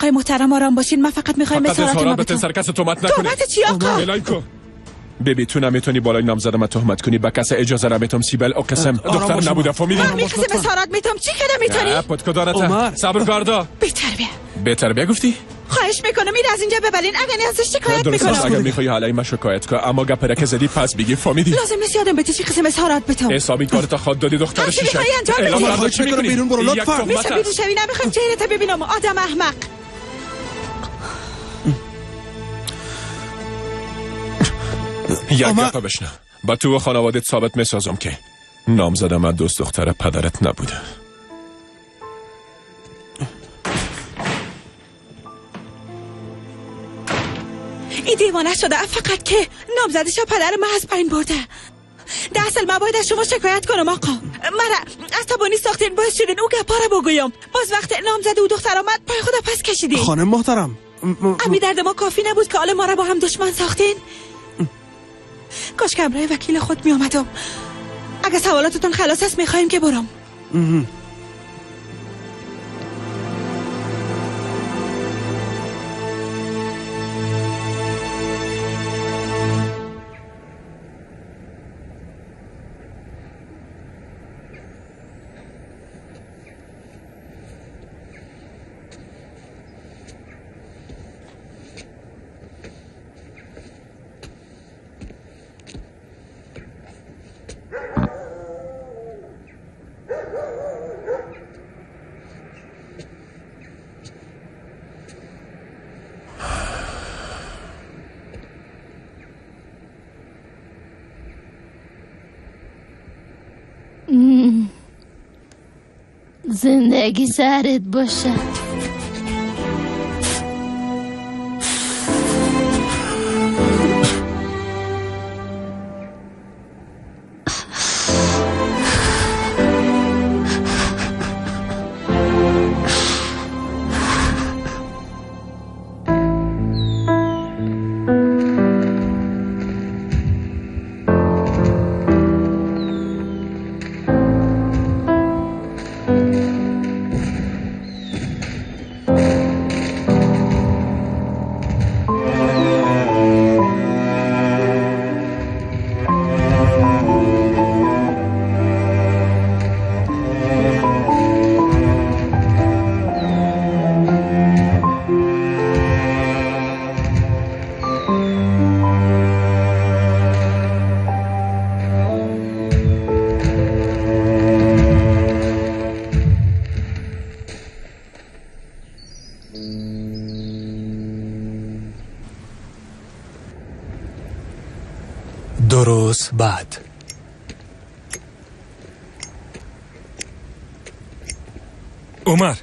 آقای محترم آرام باشین. من فقط میخوایم فقط اظهارات ما اظهارات بتم. بتن سر کس تهمت نکنی. تهمت چی آقا؟ الهی کو بیبی، تو نمیتونی بالای نامزد من تهمت کنی. به کس اجازه نمیتم. سیبل او قسم دختر باش. نبوده، فهمیدی؟ من میخواستم اظهارات میتم. چی کردم میتونی؟ نه، پتکو دارته. عمر. صبر کاردا. بی‌تربیه. بهتر گفتی؟ خواهش میکنم این از اینجا ببرین. اگر نه ازش شکایت درست است. میکنم. اگر میخوای حالای من شکایت کن، اما گپ رکه زدی پس بگی، فهمیدی؟ لازم نیست یادم بده چی قسم اظهارات بتم. حسابی کارتا خواد دادی دختر هرچی شیشک. می‌خوای انجام بده. اعلام خواهش چی می‌کنم می‌کنی؟ بیرون برو، یک لطفاً. تهمت میشه بیرون است. شوی؟ نمیخوایم چهرت ببینم آدم احمق. یک عمر. گپ بشنو، با تو و خانوادت ثابت میسازم که نامزد من دوست دختر پدرت نبوده. این دیوانه شده فقط که نامزدش پدر من از بین برده. در اصل من باید از شما شکایت کنم آقا. مرا عصبانی ساختین، باعث شدین او گپا را بگویم. باز وقت نامزد او دختر آمد پای خود پس کشیدین. خانم محترم، امی درد ما کافی نبود که حال ما را با هم دشمن ساختین؟ کاش که همراه وکیل خود می آمدم. اگه سوالاتتون خلاص است میخوایم که برم. زندگی سرت باشه. 2 روز بعد. عمر،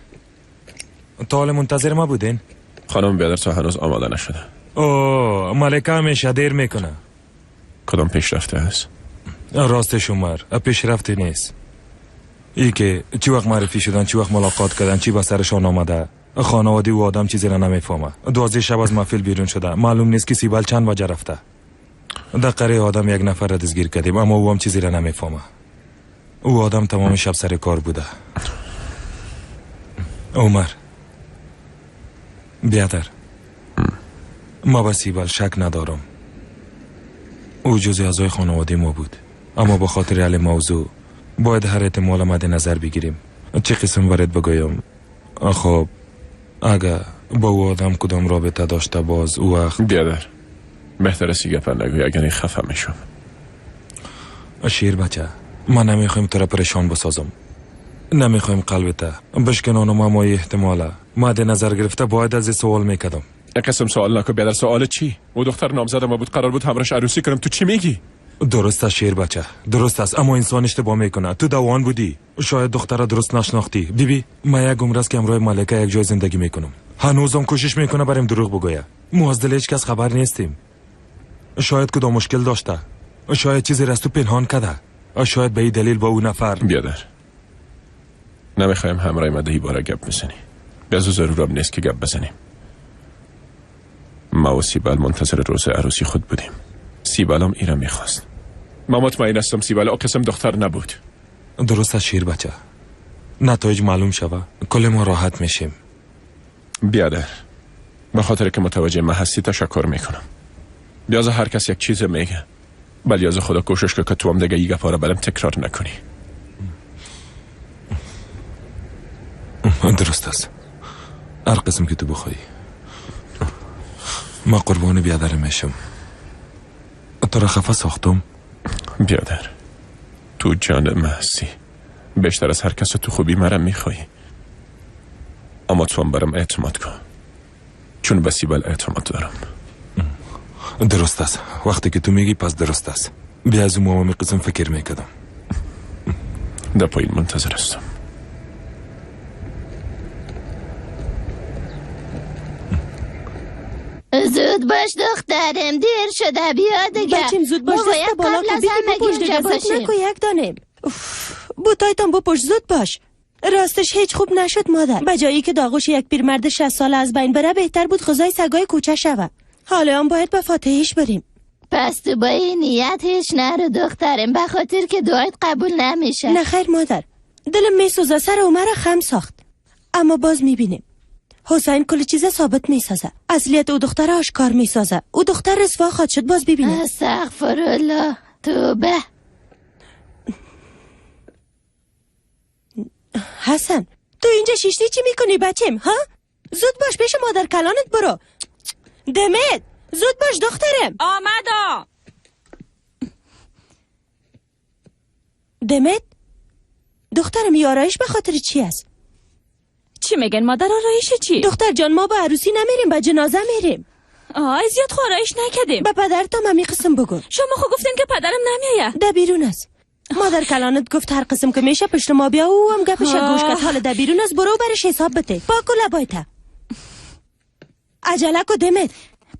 تا حال منتظر ما بودین؟ خانم بیادر تا هنوز آماده نشده. اوه، ملکه همیشه دیر میکنه. کدام پیشرفته است؟ راستش عمر، پیشرفتی نیست. ای که چی وقت معرفی شدن، چی وقت ملاقات کردن، چی به سرشان آمده، خانواده و آدم چیزی را نمیفهمه. 12 شب از محفل بیرون شده، معلوم نیست که سیبل چند وجه رفته. در قریه آدم یک نفر را دستگیر کردیم، اما او هم چیزی را نمیفهمه. او آدم تمام شب سر کار بوده. عمر بیادر، ما به سیبل شک ندارم. او جزی اعضای خانواده ما بود، اما با خاطر حل موضوع باید هر احتمال مد نظر بگیریم. چه قسم ورد بگویم؟ خب اگه با او آدم کدام رابطه داشته باز او وقت بیادر، بهتر است گپ نگوی، اگر این خفه میشم. شیر بچه، من نمیخوایم تو را پریشان بسازم، نمیخوایم قلبت بشکنانم، اما احتماله مد نظر گرفته باید از این سوال میکردم. یک قسم سوال نکن بیادر. سوال چی؟ او دختر نامزد ما بود، قرار بود همراهش عروسی کنم. تو چی میگی؟ درست است شیر بچه، درست است، اما انسان اشتباه میکنه. تو دوان بودی، شاید دختر را درست نشناختی. بیبی، من یک عمر است که همراه ملکه یک جای زندگی میکنم، هنوزم کوشش میکنه بریم دروغ بگویه. ما از دل هیچ کس خبر نیستیم. شاید کدام مشکل داشته، شاید چیزی را از تو پنهان کرده، شاید به این دلیل با او نفر. بیادر، نمیخوایم همراه ما دهی باره گپ بزنی. به از ضرورم نیست که گپ بزنیم. ما و سیبل منتظر روز عروسی خود بودیم. سیبل هم ایرا میخواست. ما مطمئن هستم سیبل او قسم دختر نبود. درست است شیر بچه، نتایج معلوم شوه کل ما راحت میشیم. بیادر، به خاطر که متوجه من هستی تشکر میکنم. بیازه هر کس یک چیز میگه، ولی از خدا کوشش که تو هم دیگه ای گپا را برم تکرار نکنی. درست است، هر قسم که تو بخوای. ما قربان بیادر میشم. تو را خفه ساختم؟ بیادر، تو جان من هستی، بیشتر از هر کس تو خوبی مرا میخوایی، اما تو هم برم اعتماد کن، چون به سیبل اعتماد دارم. درست است، وقتی که تو میگی پس درست است. بیا از اون قسم فکر میکردم. در پایین منتظر هستم. زود باش دخترم، دیر شده، بیا دیگه. بچیم زود باش، دست بالا که بیگی بپوش دیگه، زود نکو یک دانه. بوتایتان بپوش، زود باش. راستش هیچ خوب نشد مادر. به جایی که داغوش یک پیرمرد 60 ساله از بین بره، بهتر بود غذای سگای کوچه شوه. حالا هم باید به فاتحهش بریم. پس تو با این نیت هیچ نرو دخترم، به خاطر که دعایت قبول نمیشه. نه خیر مادر، دلم میسوزه، سر عمر خم ساخت. اما باز میبینیم حسین کل چیز ثابت میسازه، اصلیت او دختر آشکار میسازه. او دختر رسوا خواهد شد، باز ببینیم. استغفر الله، توبه. حسن تو اینجا شیشتی چی میکنی بچم؟ ها زود باش پیش مادر کلانت برو. دمت زود باش دخترم. آمدم. دمت دخترم، یارایش به خاطر چی است؟ چی میگن مادر؟ آرایش چی؟ دختر جان ما به عروسی نمیریم، به جنازه میریم. آی زیاد خو آرایش نکردیم. به پدرتم همی قسم بگو. شما خو گفتین که پدرم نمیایه. ده بیرون است. مادر کلانت گفت هر قسم که میشه پشت ما بیا، او هم گپش گوش کرد. حالا ده بیرون است، برو برش حساب بده. پاک و لبایته. عجله کو دمت.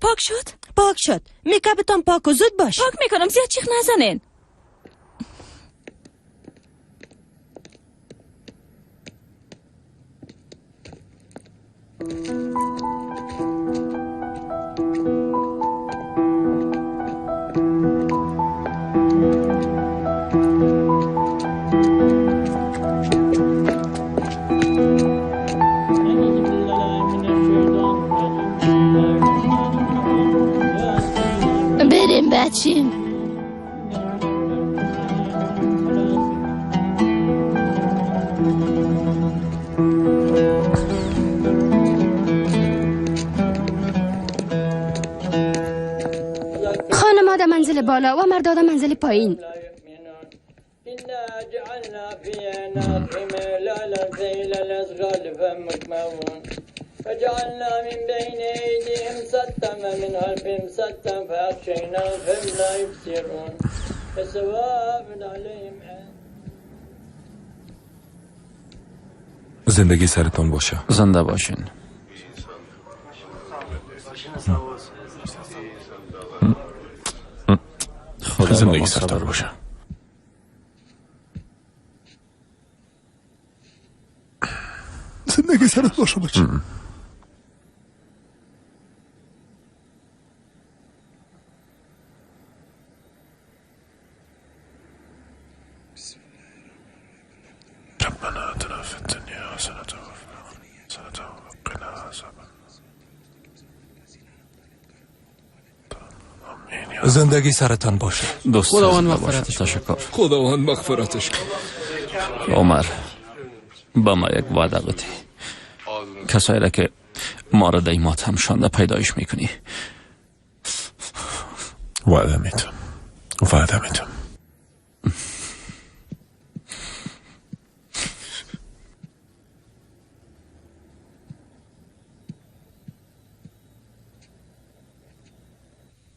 پاک شد؟ پاک شد. میکاپتان پاک و زود باش. پاک میکنم، زیاد چیخ نزنین. بریم بچیم. خانماده منزل بالا و مرداده منزل پایین. فجعلنا من بين أيديهم سدا ومن خلفهم سدا فأغشيناهم فهم لا يبصرون فسواء عليهم. زندگی سرتان باشه. زنده باشین. زندگی سرتان باشه. زندگی سرت باشه بچه. ربنا آتنا في الدنيا حسنة وفي الآخرة حسنة وقنا عذاب النار. زندگی سرتان باشه. خداوند مغفرتش. تشکر. خداوند مغفرتش کنه. عمر با ما یک وعده بده. کسایی را که ما را در ماتم شانده پیدایش میکنی. وعده میتم، وعده میتم.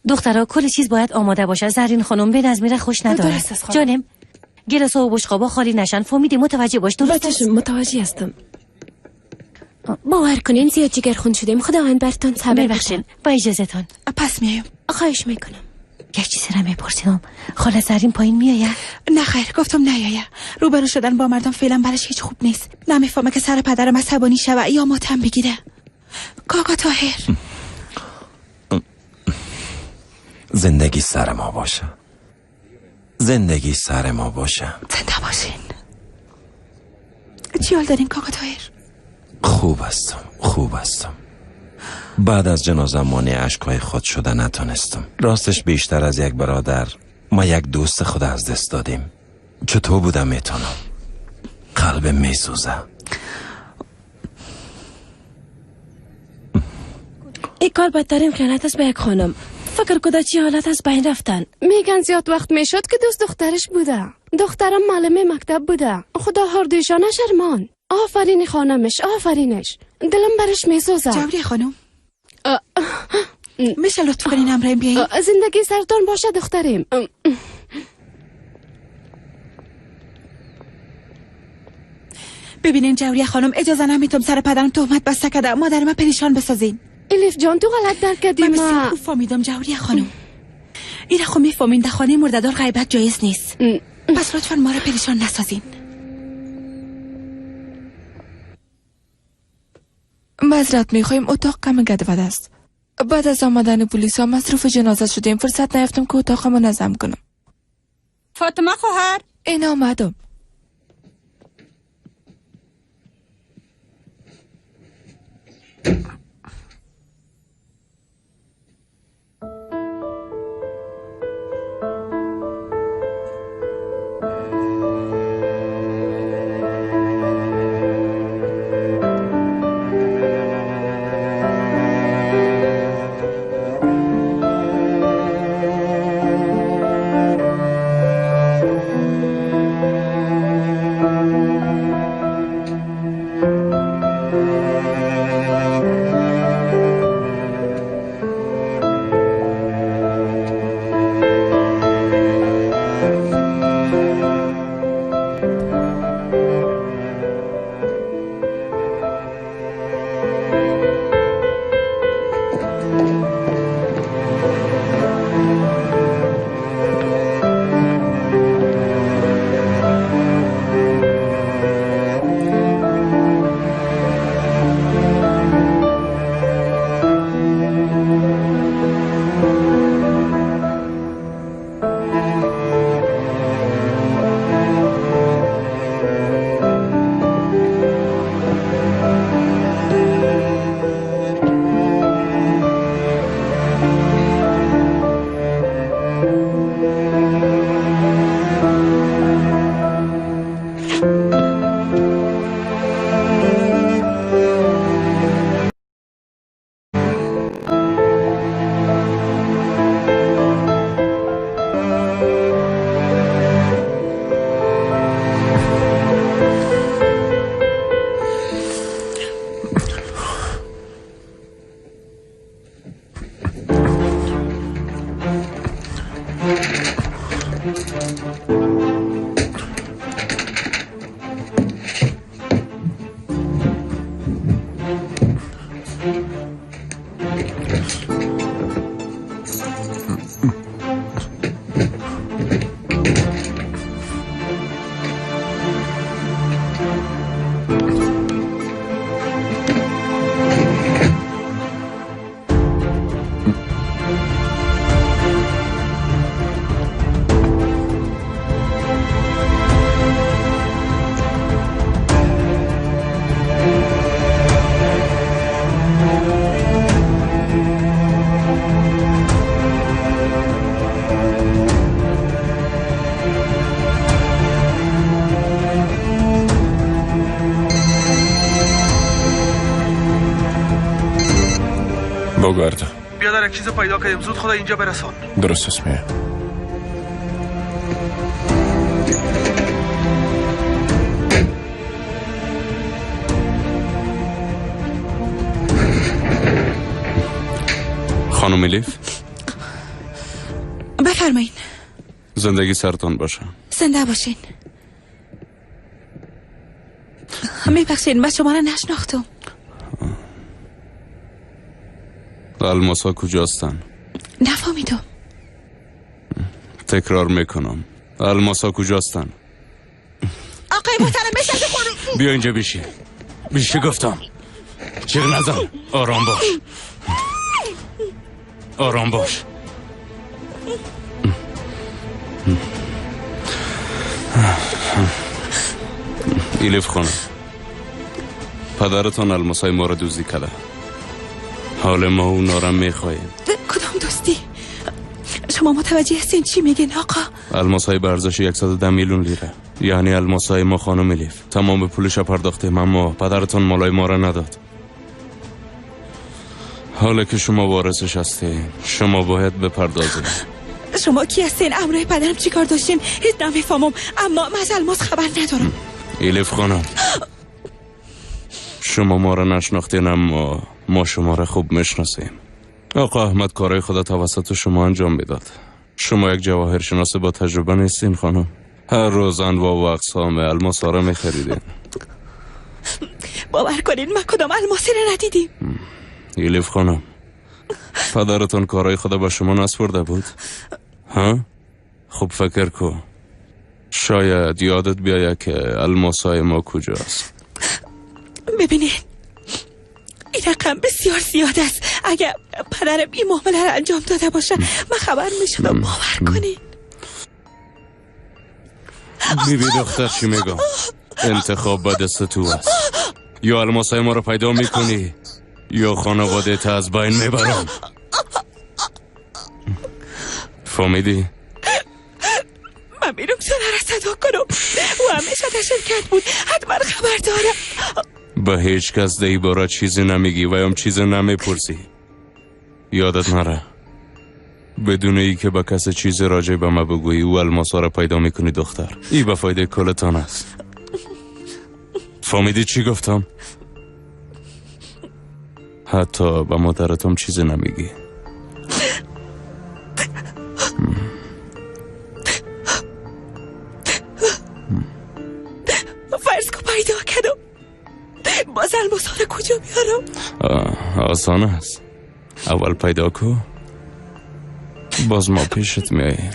دخترها کل چیز باید آماده باشه. زرین خانم به نظمی را خوش نداره. جانم گلاسا و بشقابا خالی نشن. فهمیدی؟ متوجه باش. درست است؟ متوجه هستم. باور کنین زیاد جگر خون شدیم. خداوند برتان صبر. ببخشین با اجازهتان پس میایم. خواهش میکنم. یک چیزی را میپرسیدم. خاله زرین پایین میآید؟ نه خیر، گفتم نیاید. روبرو شدن با مردم فعلا برش هیچ خوب نیست. نمیفهمه که سر پدرم عصبانی شوه یا ماتم بگیره. کاکا طاهر زندگی سر ما باشه. زندگی سر ما باشه. زنده باشین. چی حال دارین کاکا طاهر؟ خوب هستم، خوب هستم. بعد از جنازه مانع اشک‌های خود شده نتونستم. راستش بیشتر از یک برادر ما یک دوست خود از دست دادیم. چطور بودم میتونم؟ قلبم میسوزه. این کار بدترین خیانت است به یک خانم. فکر کده چی حالت از بین رفتن. میگن زیاد وقت میشد که دوست دخترش بوده. دخترم معلم مکتب بوده. خدا هر دویشان شرمان. آفرین خانمش، آفرینش. دلم برش میسوزه. جوری خانم، میشه لطف کنین امریم بیایین؟ زندگی سرتان باشه دختریم. ببینین جوری خانم، اجازه نمیتم سر پدرم تهمت بسته کده مادر من پریشان بسازین. الیف جان تو غلط درک کردی. من بسیار خوب فهمیدم جوری خانم. ایره خو میفهمین در خانه مرده‌دار غیبت جایز نیست. پس لطفا ما را پریشان نسازین. معذرت میخوایم، اتاق کم گدود است. بعد از آمدن پلیس ها مصروف جنازه شدیم، فرصت نیافتم که اتاقم منظم کنم. فاطمه خواهر، این آمدم. بگو بیادر یک چیز پیدا کردیم، زود خدا اینجا برسان. درست است میام. خانم الیف بفرمایین. زندگی سرتان باشه. زنده باشین. میبخشین من شما را نشناختم. الماس ها کجاستن؟ نفهمیدم. تکرار میکنم، الماس ها کجاستن؟ آقای محترم بشن خورو. بیا اینجا بیشی. بیشی گفتم. چیغ نزن. آرام باش. آرام باش. ایلیف خانم، پدرتان الماسای ما را دزدی کرده. حال ما اونا را میخواهیم. کدام دزدی؟ شما متوجه هستین چی میگین آقا؟ الماسای به ارزش 110 میلیون لیره، یعنی الماسای ما خانم الیف. تمام پولش پرداختیم اما پدرتان مالای ما را نداد. حالا که شما وارثش هستین شما باید بپردازید. شما کی هستین؟ امرای پدرم چی کار داشتین؟ هیچ نمیفهمم، اما من از الماس خبر ندارم. الیف خانم شما ما را نشناختین اما ما شما را خوب میشناسیم. آقا احمد کارهای خدا توسط شما انجام میداد. شما یک جواهر شناس با تجربه نیستین خانم. هر روز انواع و اقسام الماس را میخریدین. باور کنین ما کدام الماسی را ندیدیم. الیف خانم پدرتان کارهای خدا به شما نسپرده بود؟ ها؟ خوب فکر کن، شاید یادت بیاید که الماسای ما کجاست. ببینید این رقم بسیار زیاد است. اگر پدرم این معامله را انجام داده باشه من خبر میشدم. باور کنین. بیبی دختر چی میگم؟ انتخاب به دست تو است. یا الماسای ما رو پیدا میکنی یا خانواده تا از بین میبرم. فهمیدی؟ من میرم سر را صدا کنم. او همیشه در شرکت بود، حتما خبر دارم. به هیچ کس دی بارا چیزی نمیگی و هم چیزی نمیپرسی. یادت نره بدون ای که به کس چیزی راجع به ما بگویی او الماسا را پیدا میکنی دختر. ای به فایده کلتان است. فهمیدی چی گفتم؟ حتی به مادرتم چیزی نمیگی. فرض کو پیدا کردم، باز الماسا را کجا بیارم؟ آسان است. اول پیدا کو، باز ما پیشت میاییم.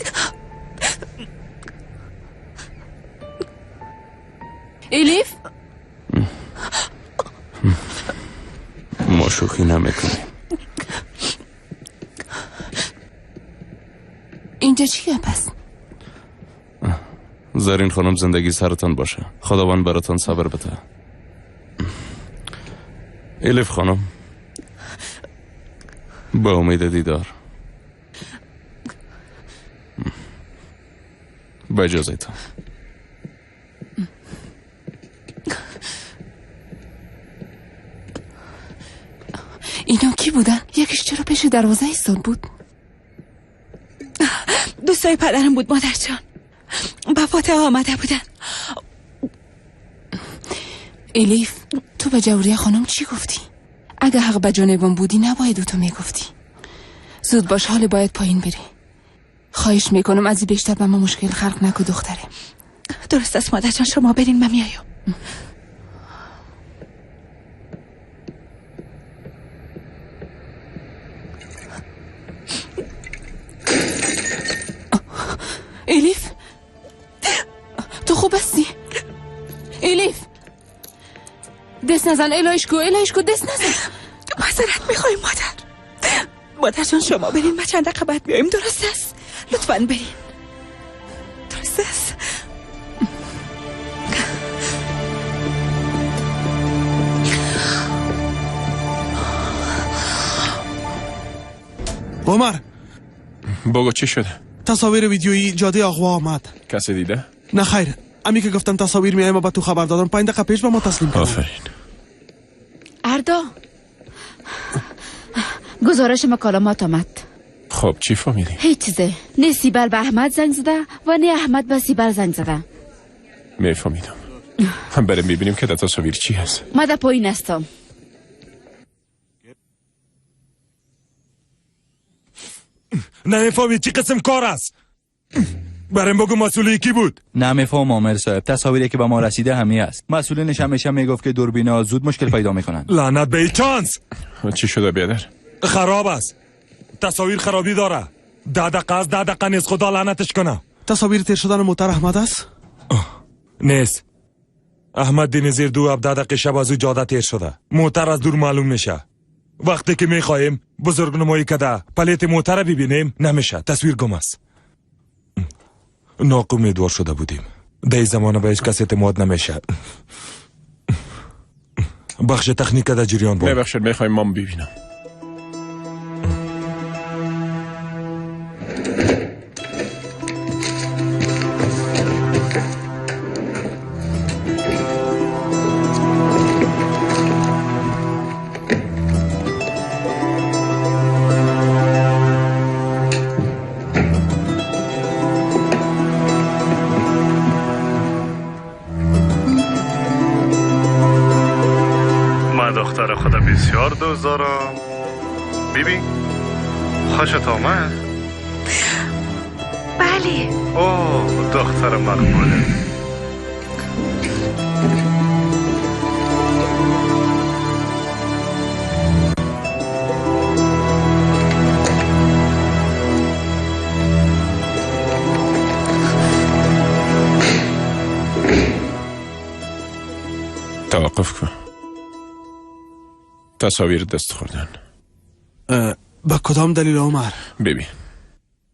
الیف ما شوخی نمیکنیم. اینجا چیه پس؟ زرین خانم زندگی سرتان باشه، خداوند براتان صبر بده. الیف خانم با امید دیدار. با اجازه تان. اینا کی بودن؟ یکیش چرا پیش دروازه ایستاد بود؟ دوستای پدرم بود مادر جان. به فاتحه آمده بودن. الیف تو به جوریه خانم چی گفتی؟ اگه حق به جانبم بودی نباید او تو میگفتی. زود باش، حال باید پایین بری. خواهش میکنم از این بیشتر به ما مشکل خلق نکو دختره. درست است مادر جان، شما برین من میایم. الیف تو خوب هستی؟ الیف دست نزن، الهیش کو، الهیش کو، دست نزن. معذرت میخوایم مادر. مادر جان شما برین، ما چند دقیقه بعد میایم. درست است؟ لطفاً برین. درست است؟ عمر بگو چی شده؟ تصاویر ویدیویی جاده اغوا آمد. کسی دیده؟ نه خیر، امی که گفتم تصاویر میایم با تو خبر دادم. 5 دقیقه پیش به ما تسلیم کردن. آفرین. اردا گزارش مکالمات آمد. خب چی فهمیدی؟ هیچ چیزه. نه سیبل به احمد زنگ زده و نه احمد به سیبل زنگ زده. میفهمیدم. بریم ببینیم که در تصاویر چی هست. ما در پایین هستم. نمیفهمی چی قسم کار است؟ برام بگو مسئولی کی بود؟ نمیفهم آمر صاحب، تصاویری که به ما رسیده همی است. مسئولینش همیشه میگفت که دوربینا زود مشکل پیدا میکنند. لعنت به چانس. چی شده بیادر؟ خراب است. تصاویر خرابی داره. 10 دقیقه از 10 دقیقه نیست، خدا لعنتش کنه. تصاویر تیر شدن موتر احمد است؟ نیست. احمد دین زیر 2 7 دقیقه شب از او جاده تیر شده. موتر از دور معلوم میشه. وقتی که میخواهیم بزرگ نمایی کده پلیت موتر ببینیم نمیشه، تصویر گم است. ناامیدوار شده بودیم. در این زمانه به هیچ کس اعتماد نمیشه. بخش تکنیک در جریان بود. ببخشید میخوایم مام ببینم. بسیار دوست دارم. بیبی خوشت آمد؟ بله. اوه دختر مقبوله. توقف کن. تصاویر دست خوردن. با کدام دلیل عمر؟ ببین،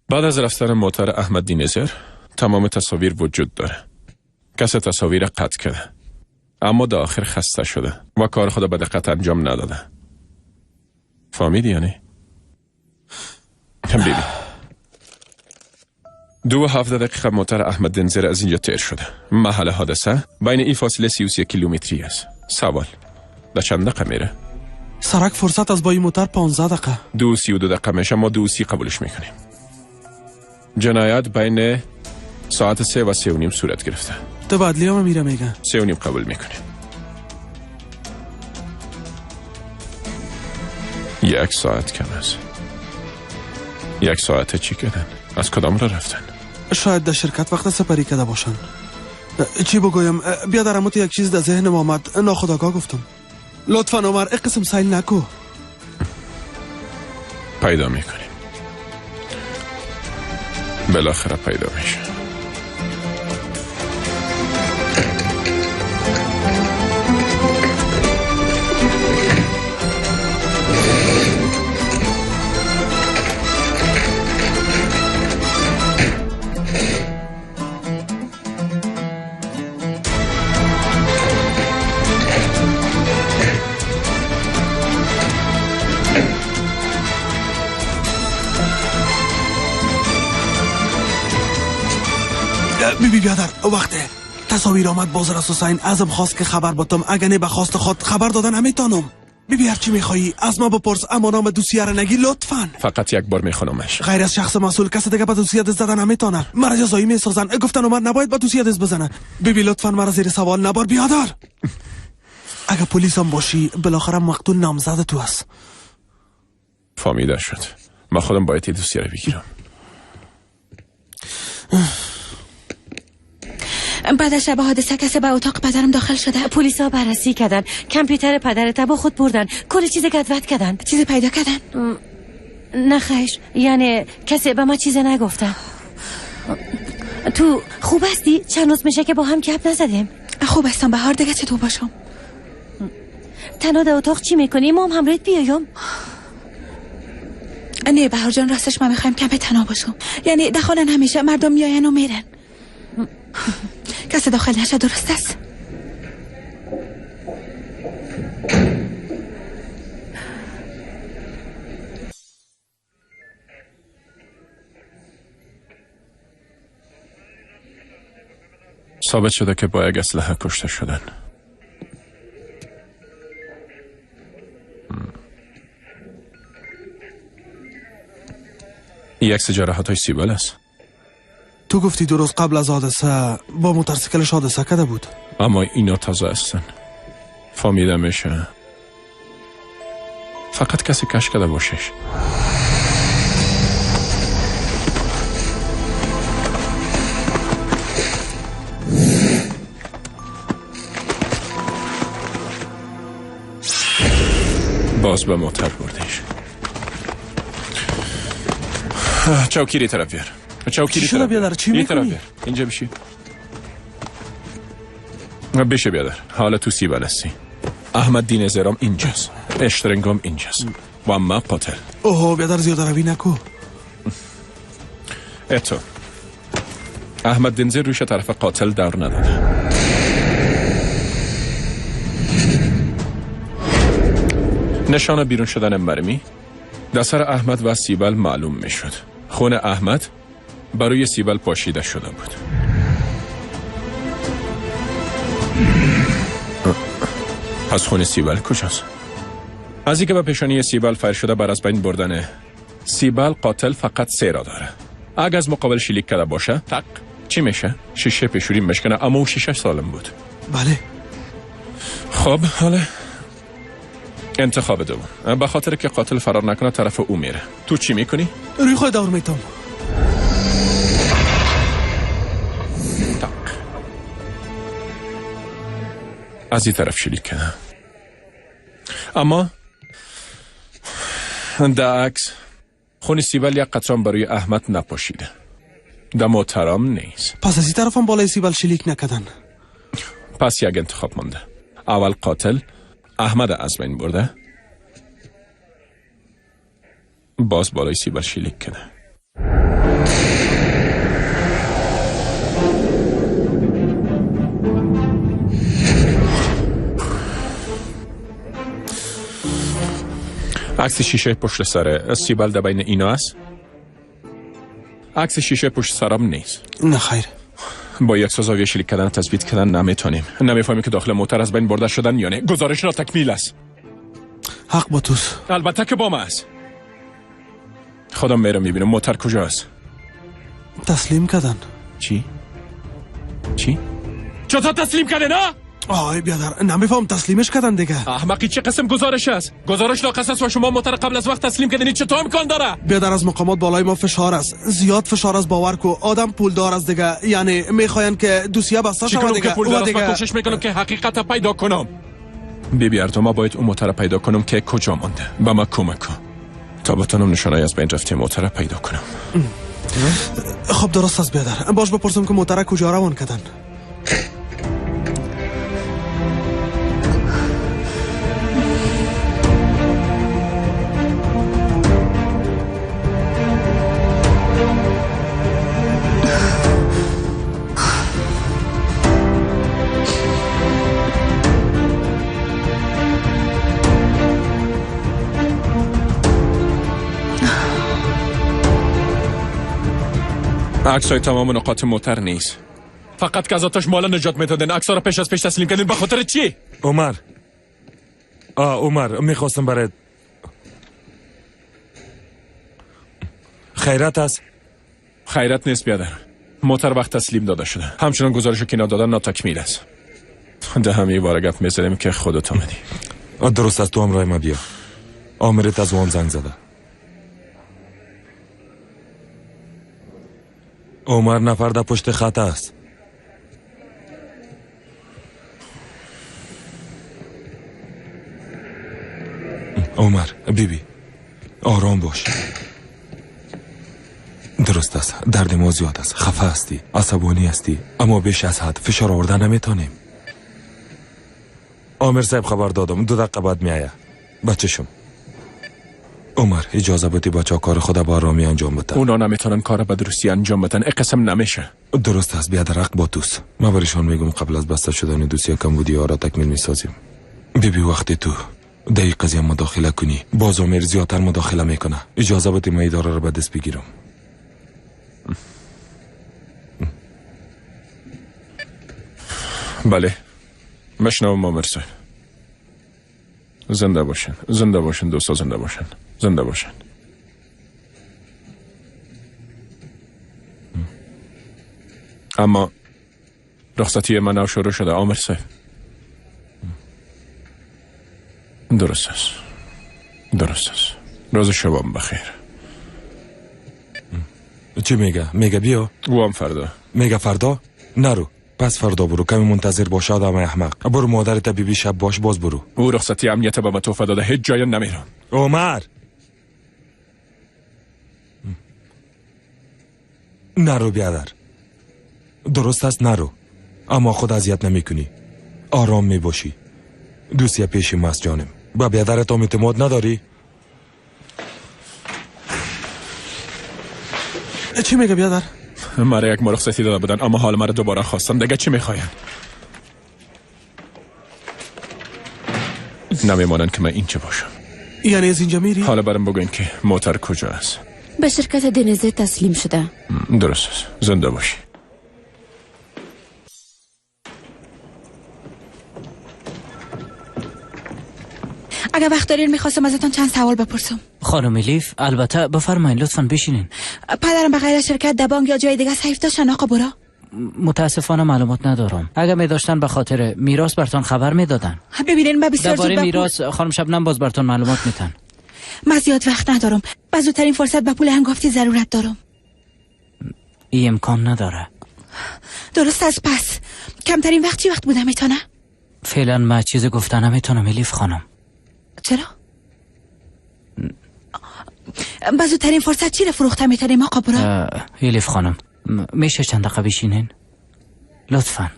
بعد از رفتن موتر احمد دینزر تمام تصاویر وجود داره. کس تصاویر قطع کرده، اما در آخر خسته شده و کار خود به دقت انجام نداده. فهمیدی یعنی؟ ببین، 2:07 دقیقه موتر احمد دینزر از اینجا تیر شده. محل حادثه بین این فاصله 33 کیلومتری است. سوال، در چند دقیقه میره؟ سرک فرصت از با این موتر 15 دقیقه. 2:32 دقیقه میشه. ما 2:30 قبولش میکنیم. جنایت بین ساعت 3 و 3:30 صورت گرفته. تو بدلی هم میره میگه 3:30 قبول میکنیم. 1 ساعت کم است. 1 ساعت چی کردن؟ از کدام را رفتن؟ شاید در شرکت وقت سپری کرده باشن. چی بگویم؟ بیا در اموت یک چیز در ذهنم آمد، ناخودآگاه گفتم. لطفا عمر قسم سیل نکو. پیدا میکنیم، بالاخره پیدا میشه. بی بیادر، وقته تصاویر آمد بازرس حسین ازم خواست که خبر باتم. اگه نه به خواست خود خبر دادن نمیتونم. بی هر چی میخوایی از ما بپرس، اما نام دوسیه را نگی لطفا. فقط یک بار میخوانمش. غیر از شخص مسئول کس دیگه به دوسیه دست زدن نمیتونه. مرا جزایی میسازن. گفتن عمر نباید به دوسیه دست بزنه. بی لطفا مرا زیر سوال نبر بیادر. اگه پلیس هم باشی بالاخره مقتول نامزد تو است. فهمیده شد. من خودم باید دوسیه را بگیرم. بعد از شب حادثه کسی به اتاق پدرم داخل شده. پلیسا بررسی کردن، کامپیوتر پدرت با خود بردن، کل چیز گدود کردن. چیزی پیدا کردن؟ نه خیر، یعنی کسی به ما چیزی نگفته. تو خوب هستی؟ چند روز میشه که با هم گپ نزدیم. خوب هستم بهار، دیگه چطور باشم؟ تنها در اتاق چی میکنی؟ ما هم همراهت بیایم. نه بهار جان، راستش من میخوایم کم تنها باشم. یعنی در خانه همیشه مردم میاین و میرن، کسی داخل نشه. درست است؟ ثابت شده که با یک اسلحه کشته شدن. یک جراحت های سیبل است. تو گفتی 2 روز قبل از حادثه با موتورسیکلش حادثه کرده بود. اما اینا تازه هستن. فهمیده میشه فقط کسی کش کرده باشش. باز به موتر بردش. چوکیری طرف بیار. چوکیری طرف بیار. چی میکنی؟ اینجا بشی. بشه بیادر. حالا تو سیبل هستی. احمد دین زرام اینجاست، اشترنگام اینجاست و ما قاتل. اوه بیادر زیاده روی نکو. اتو احمد دینزر روش طرف قاتل در نداده. نشان بیرون شدن مرمی در سر احمد و سیبل معلوم میشد. خون احمد برای سیبل پاشیده شده بود. پس خون سیبل کجاست؟ از اینکه به پیشانی سیبل فیر شده بر از بین بردن سیبل قاتل فقط 3 را داره. اگه از مقابل شلیک کرده باشه تق چی میشه؟ شیشه پیشوری مشکنه، اما او شیشه سالم بود. بله. خب حالا انتخاب دوم، به خاطر که قاتل فرار نکنه طرف او میره. تو چی میکنی؟ روی خود دور میتم. تق از این طرف شلیک کنه، اما در عکس خون سیبل یک قطران برای احمد نپاشیده، در موترام نیست. پس از این طرف هم بالای سیبل شلیک نکردن. پس یک انتخاب مانده. اول قاتل احمد از بین برده، باز بالای سیبل شلیک کنه. عکس شیشه پشت سر سیبل در بین اینا است. عکس شیشه پشت سرم نیست. نه خیر. با یک زاویه شلیک کردن تثبیت کردن نمیتونیم. نمیفهمیم که داخل موتر از بین برده شدن یا نه. گزارش را تکمیل است. حق با توست. البته که با ما است. خودم میرم میبینم موتر کجاست. تسلیم کردن. چی؟ چی؟ چطور تسلیم کرده؟ نه؟ آی بیادر نمیفهم تسلیمش کردن دیگه. احمقی چه قسم گزارش است؟ گزارش ناقص است و شما موتر قبل از وقت تسلیم کردین. چطور امکان داره؟ بیادر از مقامات بالای ما فشار است، زیاد فشار است، باور کو. آدم پولدار است دیگه، یعنی میخواین که دوسیه بسته شود دیگه. پولدار است، من کوشش میکنم که حقیقت پیدا کنم. بی بی اردو ما باید اون موتر پیدا کنم که کجا مانده. به ما کمک کن تا بتونم نشانه از بین رفته موتر پیدا کنم. خب درست است بیادر، باش بپرسم که موتر کجا روان کردن. عکسای تمام نقاط موتر نیست. فقط که از آتش مالا نجات میدادن. عکس‌ها را پیش از پیش تسلیم کردین. به خاطر چی؟ عمر، عمر میخواستم برات خیرت است. خیرت نیست بیادر. موتر وقت تسلیم داده شده. همچنان گزارش که دادن ناتکمیل است. ده همه بار گپ میزنیم که خودت آمدی. درست است، تو هم رای ما بیا. آمرت از وان زنگ زده. عمر نفر در پشت خط است. عمر بیبی بی. آرام باش. درست است، درد ما زیاد است، خفه هستی، عصبانی هستی، اما بیش از حد فشار آوردن نمیتونیم. آمر صاحب خبر دادم، 2 دقیقه بعد میآید. بچه شم. عمر اجازه بدی بچه کار خود با آرامی انجام بده. اونا نمیتونن کار به درستی انجام بدن، قسم نمیشه. درست است بیادر، حق با توست. من برایشان میگم قبل از بسته شدن دوسیه کمبودی ها را تکمیل میسازیم. بیبی وقتی تو در این قضیه مداخله کنی، باز عمر زیادتر مداخله میکنه. اجازه بده من اداره را به دست بگیرم. بله مشنوم آمر صاحب. زنده باشن، زنده باشن دوستا، زنده باشن، زنده باشن. اما رخصتی من شروع شده آمر صاحب. درست است، درست است. روز شبام بخیر. چی میگه؟ میگه بیا؟ او هم فردا. میگه فردا؟ نرو، پس فردا برو. کمی منتظر باش آدم احمق. برو مادرت بیبی شب باش، باز برو. او رخصتی امنیت به من توفه داده، هیچ جای نمیرم. عمر نرو بیادر. درست است نرو، اما خود اذیت نمیکنی، آرام میباشی. دوستی پیش ماست جانم. با بیادرت هم اعتماد نداری؟ چی میگه بیادر؟ مرا یک مرخصتی داده بودن، اما حال مرا دوباره خواستن. دیگه چی میخواین؟ نمیمانند که من اینجا باشم. یعنی از اینجا میری؟ حالا برام بگوین که موتر کجا است؟ به شرکت دنیزه تسلیم شده. درست است. زنده باشی. اگر وقت دارین میخواستم ازتان چند سوال بپرسم. خانم الیف، البته، بفرمایید، لطفا بشینین. پدرم به غیر از شرکت در بانک یا جای دیگه safe داشتن آقا برا؟ متاسفانه معلومات ندارم. اگر می داشتن به خاطر میراث برتان خبر میدادن. ببینین، من بسیار زود درباره به پول میراث خانم شبنم باز برتان معلومات میتن. من زیاد وقت ندارم. به زودترین فرصت به پول هنگفتی ضرورت دارم. این امکان نداره. درست است. پس کمترین وقت چی وقت بوده میتونه؟ فعلا من چیز گفته نمیتونم الیف خانم. چرا؟ به زودترین فرصت چی رو فروخته میتونیم آقا برا؟ الیف خانم، میشه چند دقیقه بشینین لطفا؟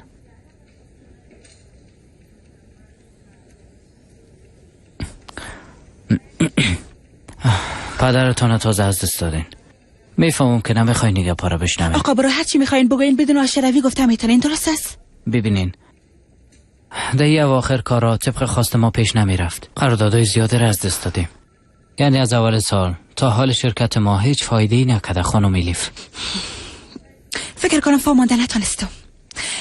پدرتان تازه از دست دادین. میفهمم که نمیخواین دیگه پارا بشنوین. آقا برو، هر چی میخواین بگوین، بدون آشروی گفته میتونین، درست است؟ ببینین، در یه اواخر کارا طبق خواست ما پیش نمیرفت. قراردادهای زیاده را از دست دادیم. یعنی از اول سال تا حال شرکت ما هیچ فایده ای نکرده خانم الیف. فکر کنم فهمانده نتانستم.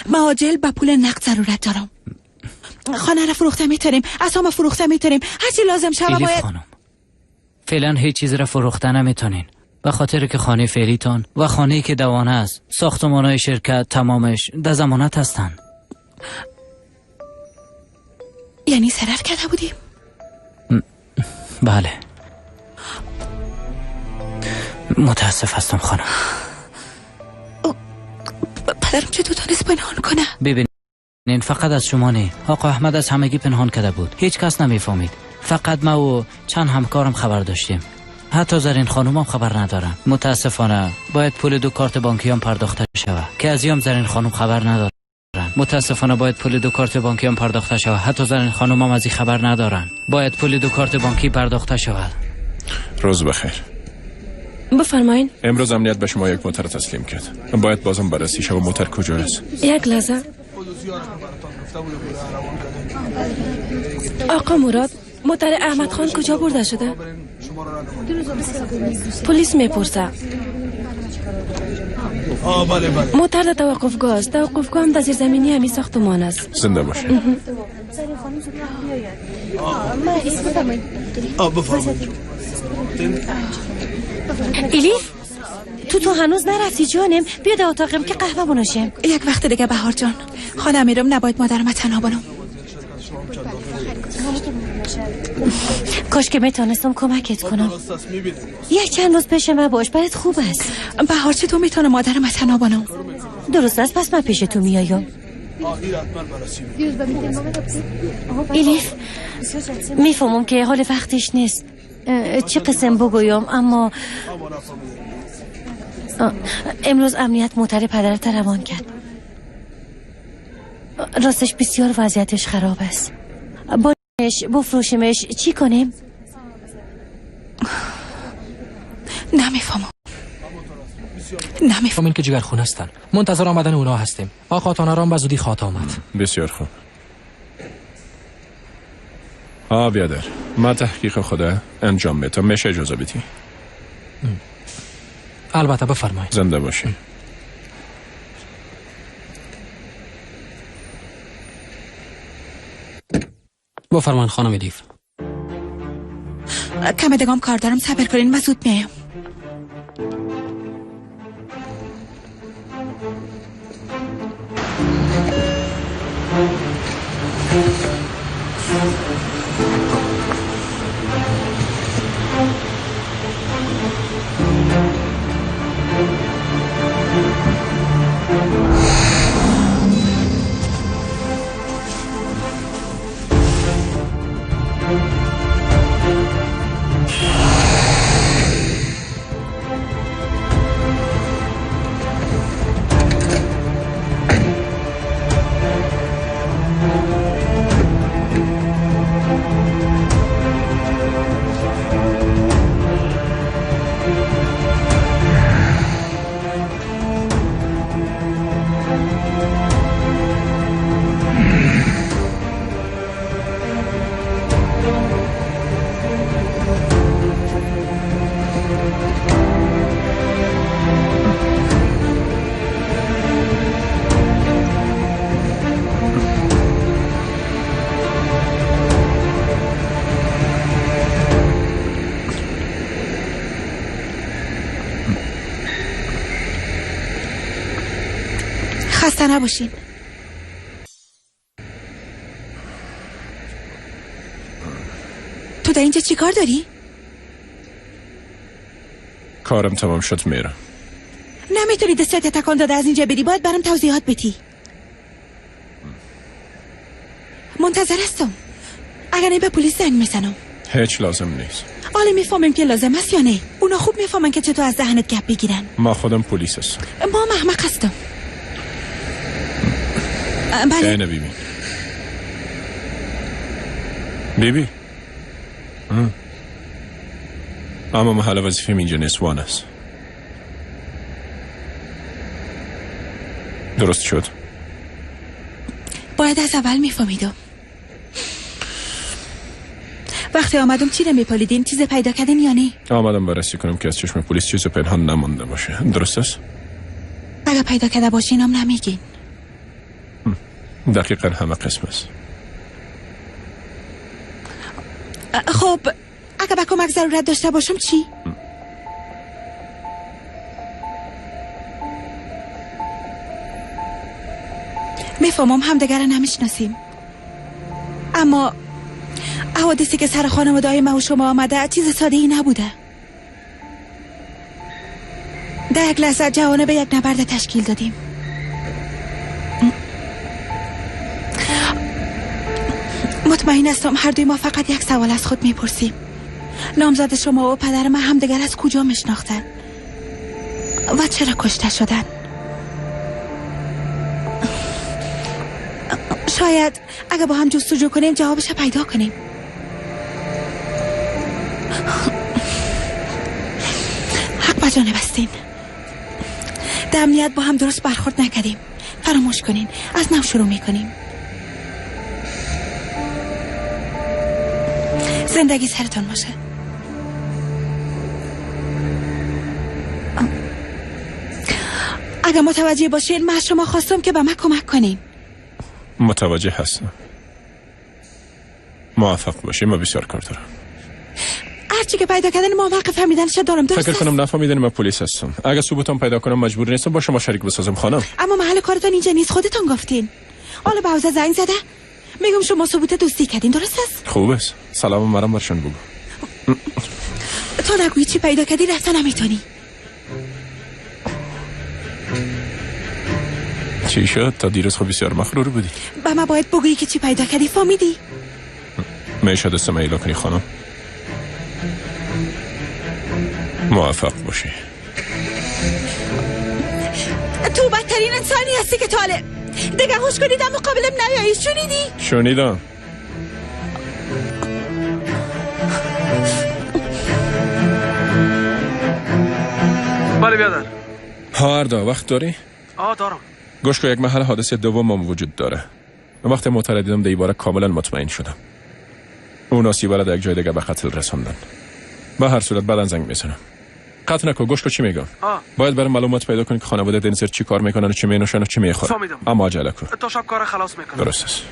ما عاجل به پول نقد ضرورت دارم. خانه را فروخته میتونیم، اسهام فروخته میتونیم، هر چی لازم شوه. الیف باید خانم، فعلا هیچ چیز را فروخته نمیتونین، به خاطر که خانه فعلیتان و خانه که دوانه است، ساختمان های شرکت تمامش در ضمانت هستند. یعنی ضرر کرده بودیم؟ بله، متاسف هستم خانم. پدرم چطور تانست پنهان کنه؟ ببینین، فقط از شما نه، آقا احمد از همگی پنهان کرده بود. هیچ کس نمیفهمید. فقط ما و چند همکارم خبر داشتیم. حتی زرین خانومم خبر ندارم. متاسفانه باید پول دو کارت بانکی هم پرداخته شود که از هم زرین خانم خبر ندارن. متاسفانه باید پول دو کارت بانکی هم پرداخته شود. حتی زرین خانم هم از این خبر ندارن. باید پول دو کارت بانکی پرداخته شود. روز بخیر. بفرمایین. امروز امنیت به شما یک موتر تسلیم کرد. باید بازم بررسی شود موتر کجا است. یک لحظه آقا مراد، موتر احمد خان کجا برده شده؟ پلیس میپرسه. بله بله. موتر در توقفگاه است. توقفگاه هم در زیرزمینی همی ساختمان است. زنده باشه. بفرمایید. الیف، تو هنوز نرفتی جانم؟ بیا در اتاقم که قهوه بنوشیم. یک وقت دیگه بهار جان. خانه میرم، نباید مادرم تنها بانم. کاش که میتونستم کمکت کنم. یک چند روز پیش من باش، برات خوب است. بهار، چطور میتونم مادرم تنها بانم؟ درست است، پس من پیش تو میایم. الیف، میفهمم که حال وقتش نیست، چه قسم بگویم، اما امروز امنیت موتر پدرت روان کرد. راستش بسیار وضعیتش خراب است. باش بفروشیمش، چی کنیم؟ نمیفهمم، نمیفهمم. این که جگرخون هستن، منتظر آمدن اونا هستیم. آقا تانارام به زودی خواهد آمد. بسیار خوب. آ بیادر، ما تحقیق خدا انجام میتم. میشه اجازه بدی؟ البته، بفرمایید. زنده باشی. بفرمایید خانم الیف. کم دگام کار دارم، صبر کنین، من زود میایم. خسته نباشین. تو در اینجا چی کار داری؟ کارم تمام شد میرم. نمیتونی دستت تکان داده از اینجا بری. باید برام توضیحات بدی. منتظر هستم. اگر نه به پلیس زنگ میزنم. هیچ لازم نیست. حالا میفهمیم که لازم است یا نه. اونا خوب میفهمن که چطور از دهنت گپ بگیرن. ما خودم پلیس هستم. ما احمق هستم. بله. نه بیبی. بیبی. اما محل وظیفه اینجا نیست، وان است. درست شد. باید از اول میفهمیدم. وقتی آمدم چی رو میپالیدین؟ چیز پیدا کردین یا نه؟ آمدم بررسی کنم که از چشم پلیس چیز پنهان نمانده باشه. درست است؟ اگه پیدا کرده باشین هم نمیگین. دقیقا همه قسم است. خب اگه به کمک ضرورت داشته باشم چی؟ میفهمم همدیگر رو نمیشناسیم، اما حوادثی که سر خانواده‌های ما و شما آمده چیز ساده ای نبوده. در یک لحظه جوانه به یک نبرد تشکیل دادیم. مطمئن هستم هر دوی ما فقط یک سوال از خود میپرسیم: نامزد شما و پدر من همدیگر از کجا میشناختن و چرا کشته شدن؟ شاید اگه با هم جستجو کنیم جوابش پیدا کنیم. حق به جانب هستین. در امنیت با هم درست برخورد نکردیم. فراموش کنین، از نو شروع میکنیم. زندگی سرتان باشه. اگه متوجه باشین من از شما خواستم که به من کمک کنین. متوجه هستم. موفق باشی، من بسیار کار دارم. هرچی که پیدا کردن ما وقت فهمیدنش دارم. درست فکر کنم نفهمیدن من پلیس هستم. اگه ثبوتم پیدا کنم مجبور نیستم با شما شریک بسازم خانم. اما محل کارتان اینجا نیست، خودتان گفتین. حالا به حوزه زنگ زده میگم شما ثبوت دوستی کردین، درست است؟ خوب است. سلام مرام برشان بگو. تو نگویی چی پیدا کردی رفتن نمیتونی. چی شد؟ تا دیروز خب بسیار مخرور بودی. به ما باید بگویی که چی پیدا کردی، فهمیدی؟ میشه دستم ایلا کنی خانم؟ موفق باشی. تو بدترین انسانی هستی که طالب دیگه هوش کنی در مقابلم نیایی. شنیدی؟ شنیدم. بله بیادر. هاردا وقت داری؟ آه دارم. گوش کن، یک محل حادثه دوم هم وجود داره. وقتی مترددم در باره کاملا مطمئن شدم. اون آسیب را در یک جای دیگه به قتل رساندن. به هر صورت بعدن زنگ میزنم. قطع نکن، گوش کن چی میگم. باید برای معلومات پیدا کنی که خانواده دنزر چی کار میکنن و چی مینوشن و چی میخورن. اما عجله کن. تا شب کار خلاص میکنم. درست است.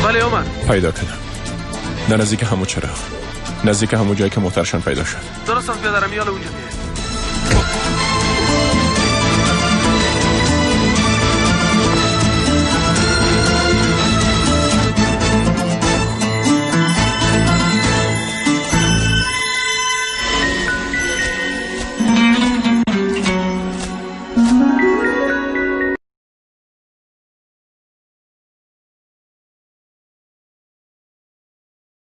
بله عمر. پیدا کردم. در نزدیک همون چراغ، نزدیک همون جایی که موترشان پیدا شد. درست است بیادرم، یالا اونجا میه.